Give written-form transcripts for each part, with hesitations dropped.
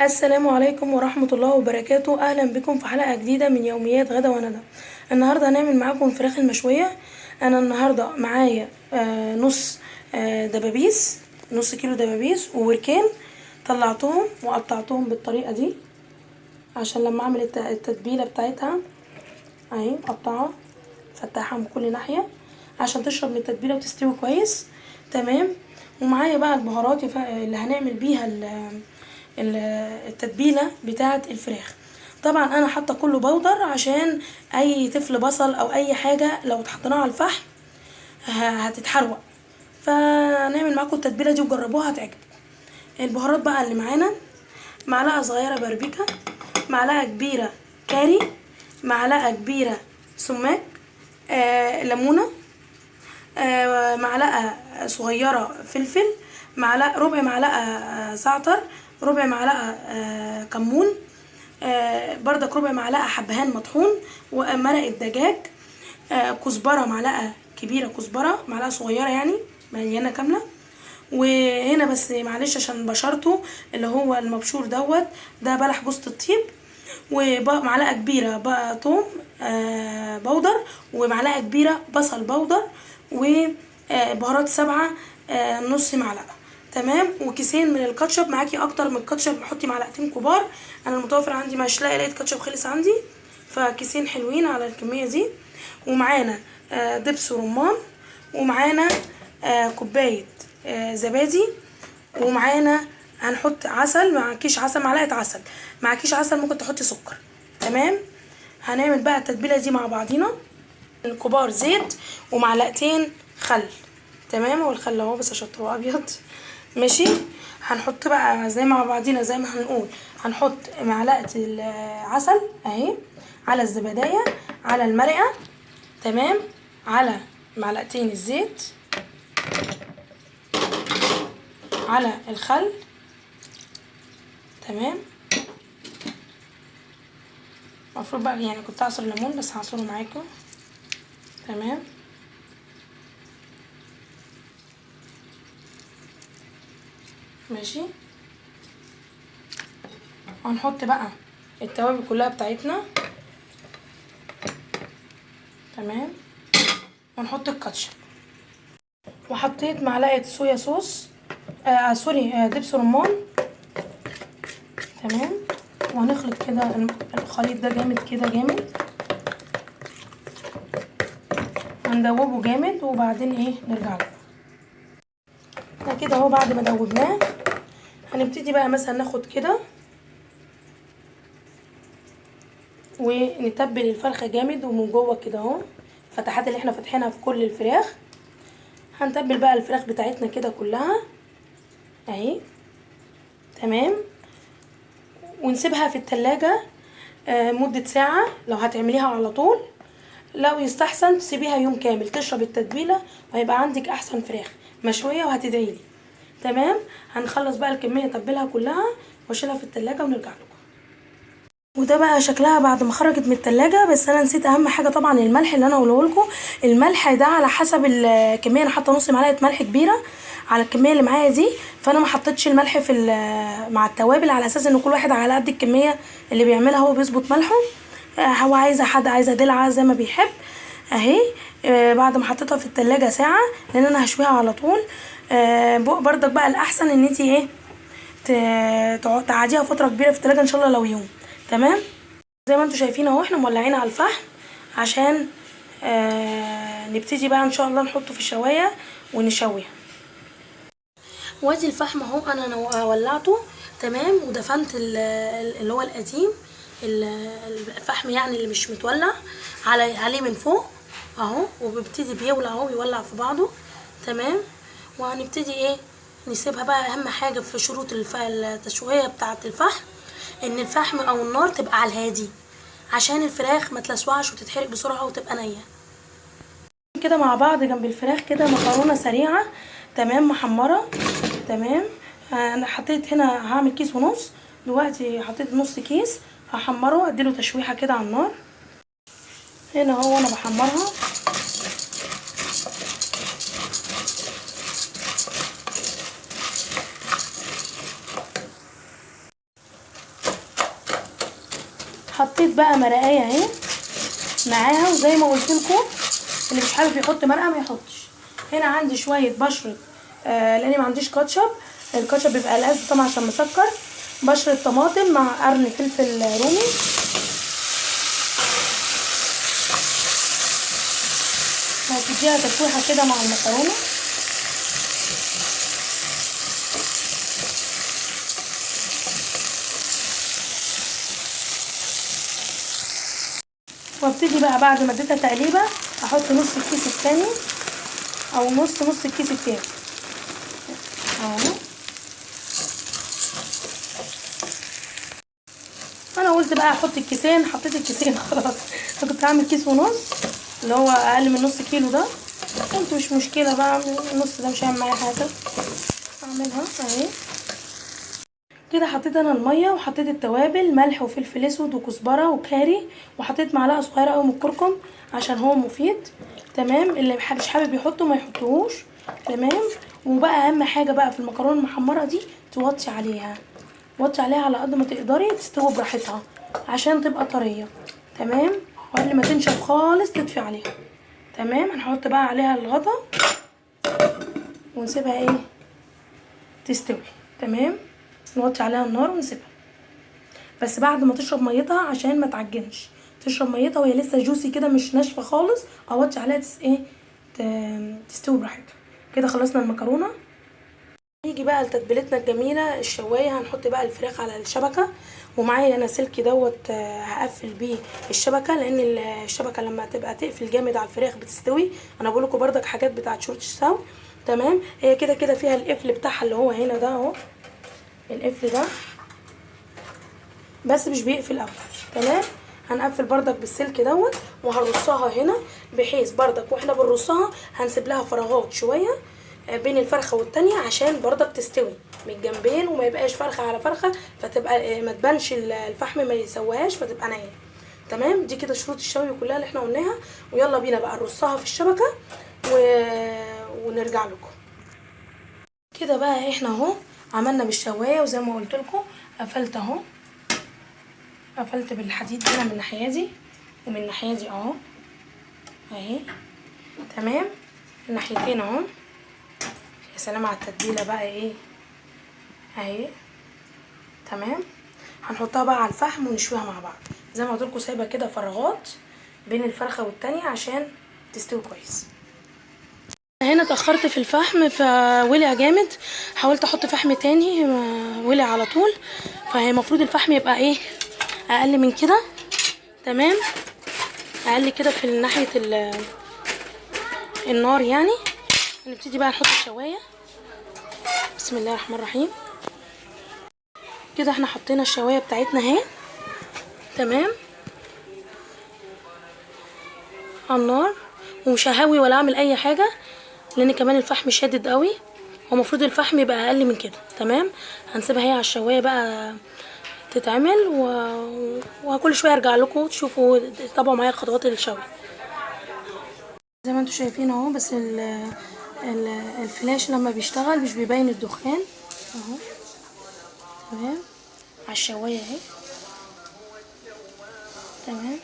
السلام عليكم ورحمة الله وبركاته. أهلا بكم في حلقة جديدة من يوميات غدا وندى. النهاردة هنعمل معاكم الفراخ المشوية. أنا النهاردة معايا نص دبابيس، نص كيلو دبابيس ووركين، طلعتهم وقطعتهم بالطريقة دي عشان لما أعمل التتبيلة بتاعتها اهي، مقطعة فتحها من كل ناحية عشان تشرب من التتبيلة وتستوي كويس. تمام. ومعايا بقى البهارات اللي هنعمل بيها التتبيلة بتاعة الفراخ. طبعا انا حاطه كله بودر عشان اي طفل بصل او اي حاجة لو اتحطيناها على الفحم هتتحروق. فنعمل معاكم التتبيلة دي وجربوها هتعجبكم. البهارات بقى اللي معانا: معلقة صغيرة باربيكا، معلقة كبيرة كاري، معلقة كبيرة سماق، ليمونة، معلقة صغيرة فلفل، ربع معلقة زعتر، ربع معلقة كمون، بردك ربع معلقة حبهان مطحون، ومرقة دجاج، كزبرة معلقة كبيرة، كزبرة معلقة صغيرة يعني مليانة كاملة. وهنا بس معلش عشان بشرته اللي هو المبشور دوت، ده بلح جوزة الطيب، ومعلقة كبيرة بقى توم بودر، ومعلقة كبيرة بصل بودر، وبهارات 7، نص معلقة. تمام. وكيسين من الكاتشب، معاكي اكتر من الكاتشب حطي معلقتين كبار، انا المتوفر عندي مش لاقي، لقيت كاتشب خلص عندي، فكيسين حلوين على الكمية دي. ومعانا دبس رمان، ومعانا كوباية زبادي، ومعانا هنحط عسل، معكيش عسل معلقة عسل، معكيش عسل ممكن تحطي سكر. تمام. هنعمل بقى التتبيلة دي مع بعضينا. الكبار زيت ومعلقتين خل. تمام. والخل اهو بس اشطره ابيض. ماشي. هنحط بقى زي مع بعضينا زي ما هنقول، هنحط معلقة العسل اهي على الزبدية، على المرقة. تمام. على معلقتين الزيت، على الخل. تمام. المفروض بقى يعني كنت اعصر ليمون بس هعصره معاكم. تمام. ماشي. هنحط بقى التوابل كلها بتاعتنا. تمام. ونحط الكاتشب. وحطيت معلقه صويا صوص، سوري، دبس رمان. تمام. وهنخلط كده الخليط ده جامد كده جامد، هندوبه جامد وبعدين ايه نرجع له. ده كده اهو. بعد ما دوبناه هنبتدي بقى مثلا ناخد كده ونتبل الفرخه جامد، ومن جوه كده اهو الفتحات اللي احنا فاتحينها في كل الفراخ هنتبل بقى الفراخ بتاعتنا كده كلها اهي. تمام. ونسيبها في التلاجة مدة ساعة لو هتعمليها على طول، لو يستحسن تسيبيها يوم كامل تشرب التتبيلة وهيبقى عندك احسن فراخ مشوية وهتدعيلي. تمام. هنخلص بقى الكمية تبلها كلها واشيلها في التلاجة ونرجع لكم. وده بقى شكلها بعد ما خرجت من التلاجة. بس انا نسيت اهم حاجة طبعا الملح اللي انا هقوله لكم. الملح ده على حسب الكمية، انا حاطه نص معلقة ملح كبيرة على الكمية اللي معايا دي، فانا ما حطيتش الملح في مع التوابل على اساس ان كل واحد على قد الكمية اللي بيعملها هو بيظبط ملحه. هو عايزه حد عايزه دلعه زي ما بيحب اهي. بعد ما حطيتها في التلاجة ساعة لان انا هشويها على طول. بردك بقى الاحسن ان انتي ايه تقعديها فترة كبيرة في التلاجة ان شاء الله لو يوم. تمام. زي ما انتوا شايفين اهو احنا مولعين على الفحم عشان نبتدي بقى ان شاء الله نحطه في الشوايه ونشويها. وادي الفحم اهو انا ولعته. تمام. ودفنت اللي هو القديم، الفحم يعني اللي مش متولع عليه من فوق اهو، وبيبتدي بيولع اهو، بيولع في بعضه. تمام. وهنبتدي ايه نسيبها بقى. اهم حاجة في شروط التشويه بتاعه الفحم ان الفحم او النار تبقى على الهادي عشان الفراخ ما تلسوعش وتتحرق بسرعة وتبقى نيه كده. مع بعض جنب الفراخ كده مكرونه سريعة. تمام. محمرة. تمام. انا حطيت هنا هعمل كيس ونص دلوقتي، حطيت نص كيس هحمره اديله تشويحه كده على النار. هنا اهو انا بحمرها. حطيت بقى مرقايه اهي معاها، وزي ما قلت لكم اللي مش حابب يحط مرقه ما يحطش. هنا عندي شوية بشره لاني ما عنديش كاتشب، الكاتشب بيبقى الأز طبعا عشان مسكر. بشره طماطم مع قرن فلفل رومي. هتديها تشويحه كده مع المكرونه. وابتدي بقى بعد ما اديتها تقليبه احط نص الكيس الثاني او نص الكيس الثاني اهو. انا قلت بقى احط الكيسين، حطيت الكيسين خلاص. انا كنت هعمل كيس ونص اللي هو اقل من نص كيلو ده، قلت مش مشكلة بقى النص ده مش هيعمل معايا حاجة، اعملها اهي كده. حطيت انا المية وحطيت التوابل، ملح وفلفل اسود وكزبره وكاري، وحطيت معلقه صغيرة قوي من الكركم عشان هو مفيد. تمام، اللي مش حابب يحطه ما يحطهوش. تمام. وبقى اهم حاجة بقى في المكرونه المحمره دي توطي عليها، وطي عليها على قد ما تقدري تستوي براحتها عشان تبقى طرية. تمام، وقبل ما تنشف خالص تطفي عليها. تمام، هنحط بقى عليها الغطا ونسيبها ايه تستوي. تمام، نوطي عليها النار ونسيبها بس بعد ما تشرب ميتها عشان ما تعجنش، تشرب ميتها وهي لسه جوسي كده مش ناشفة خالص، اوطي عليها ايه تستوي براحتها. كده خلصنا المكرونه. نيجي بقى لتتبيلتنا الجميلة الشوايه. هنحط بقى الفراخ على الشبكة، ومعايا انا سلك دوت هقفل بيه الشبكة، لان الشبكة لما تبقى تقفل جامد على الفراخ بتستوي. انا بقول لكم بردك حاجات بتاعه شورت السوا. تمام، هي كده كده فيها القفل بتاعها اللي هو هنا ده اهو، القفل ده بس مش بيقفل قوي. تمام، هنقفل بردك بالسلك دوت وهنرصها هنا، بحيث بردك واحنا بنرصها هنسيب لها فراغات شوية بين الفرخه والتانية عشان بردك تستوي من الجنبين، وما يبقاش فرخة على فرخة فتبقى ما تبانش الفحم ما يسواهاش فتبقى نيه. تمام، دي كده شروط الشوي كلها اللي احنا قلناها. ويلا بينا بقى نرصها في الشبكة ونرجع لكم. كده بقى احنا اهو عملنا بالشوايه، وزي ما قلت لكم قفلت اهو، قفلت بالحديد هنا من الناحية دي ومن الناحية دي اهو اهي. تمام، الناحيتين اهو. يا سلام على التتبيله بقى ايه اهي. تمام، هنحطها بقى على الفحم ونشويها مع بعض. زي ما قلت لكم سايبه كده فراغات بين الفرخه والتانية عشان تستوي كويس. هنا اتاخرت في الفحم فولع جامد، حاولت احط فحم تاني ولع على طول، فهي المفروض الفحم يبقى ايه اقل من كده. تمام، اقل كده في ناحية النار يعني. هنبتدي بقى نحط الشوايه. بسم الله الرحمن الرحيم. كده احنا حطينا الشوايه بتاعتنا اهي. تمام، على النار، ومش ههوي ولا اعمل اي حاجة لان كمان الفحم شادد قوي، هو المفروض الفحم يبقى اقل من كده. تمام، هنسيبها هي على الشوايه بقى تتعمل، وكل شوية ارجع لكم تشوفوا تتابعوا معايا خطوات الشوي. زي ما انتم شايفين اهو، بس الفلاش لما بيشتغل مش بيبين الدخان اهو. تمام، على الشوايه اهي. تمام،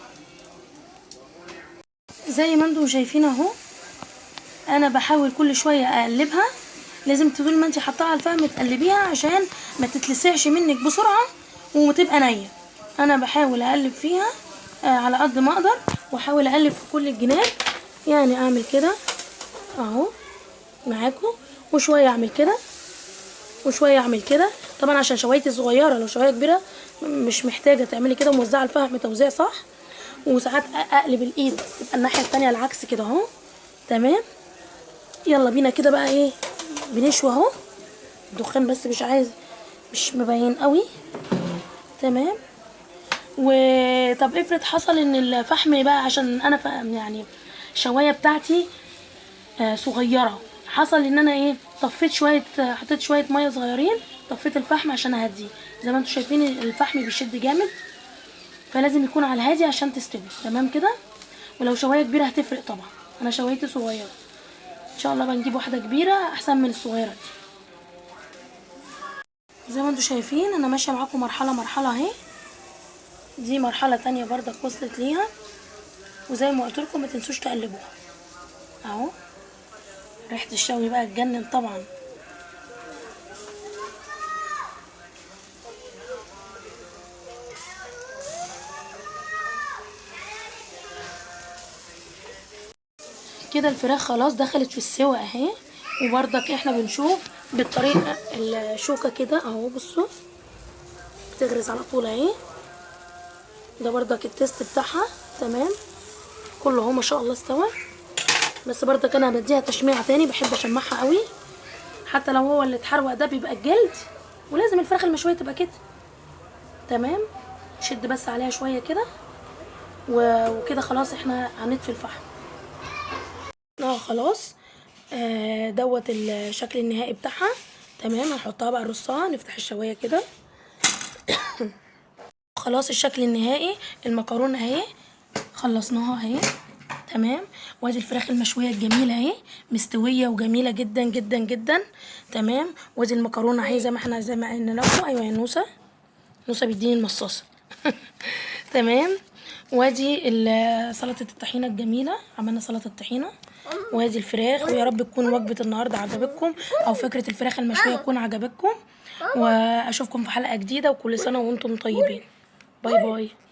زي ما انتم شايفين اهو، انا بحاول كل شوية اقلبها. لازم طول ما انت حطاها على الفحم تقلبيها عشان ما تتلسعش منك بسرعة وتبقى نيه. انا بحاول اقلب فيها على قد ما اقدر، واحاول اقلب في كل الجناب، يعني اعمل كده اهو معاكم، وشوية اعمل كده وشوية اعمل كده. طبعا عشان شوايتي صغيرة، لو شوايه كبيرة مش محتاجه تعملي كده، موزعة الفحم توزيع صح. وساعات اقلب الايد تبقى الناحية التانية العكس كده اهو. تمام، يلا بينا كده بقى ايه بنشوي اهو. الدخان بس مش عايز، مش مبين قوي. تمام، وطب افرض حصل ان الفحم بقى، عشان انا يعني الشوايه بتاعتي صغيرة، حصل ان انا ايه طفيت شوية، حطيت شوية مية صغيرين، طفيت الفحم عشان اهديه. زي ما انتم شايفين الفحم بيشد جامد، فلازم يكون على الهادي عشان تستوي. تمام كده، ولو شوايه كبيرة هتفرق طبعا، انا شوايتي صغيرة، ان شاء الله بنجيب واحدة كبيرة احسن من الصغيرة دي. زي ما انتم شايفين انا ماشية معاكم مرحلة مرحلة اهي. دي مرحلة تانية برضك وصلت ليها، وزي ما قلت لكم ما تنسوش تقلبوها اهو. ريحه الشوي بقى تجنن طبعا. كده الفراخ خلاص دخلت في السوا اهي، وبرضك احنا بنشوف بالطريقة الشوكة كده اهو، بصوا بتغرز على طول اهي. ده برضك التست بتاعها تمام، كله اهو ما شاء الله استوى. بس برضك انا بديها تشميعه تاني، بحب اشمعها قوي، حتى لو هو اللي اتحروق ده بيبقى الجلد، ولازم الفراخ المشويه تبقى كده تمام. شد بس عليها شوية كده وكده خلاص احنا هنطفي الفحم. خلاص دوت الشكل النهائي بتاعها تمام. هنحطها بقى نرصها، نفتح الشوايه كده. خلاص الشكل النهائي، المكرونه اهي خلصناها اهي تمام. وادي الفراخ المشويه الجميلة اهي، مستوية وجميلة جدا جدا جدا تمام. وادي المكرونه اهي زي ما احنا زي ما قلنا لكم. ايوه يا نوسه، نوسه بيديني المصاصه تمام. وادي سلطة الطحينه الجميلة، عملنا سلطة الطحينه. وادي الفراخ، ويا رب تكون وجبة النهارده عجبتكم، او فكرة الفراخ المشويه تكون عجبتكم. واشوفكم في حلقة جديدة، وكل سنة وانتم طيبين. bye bye.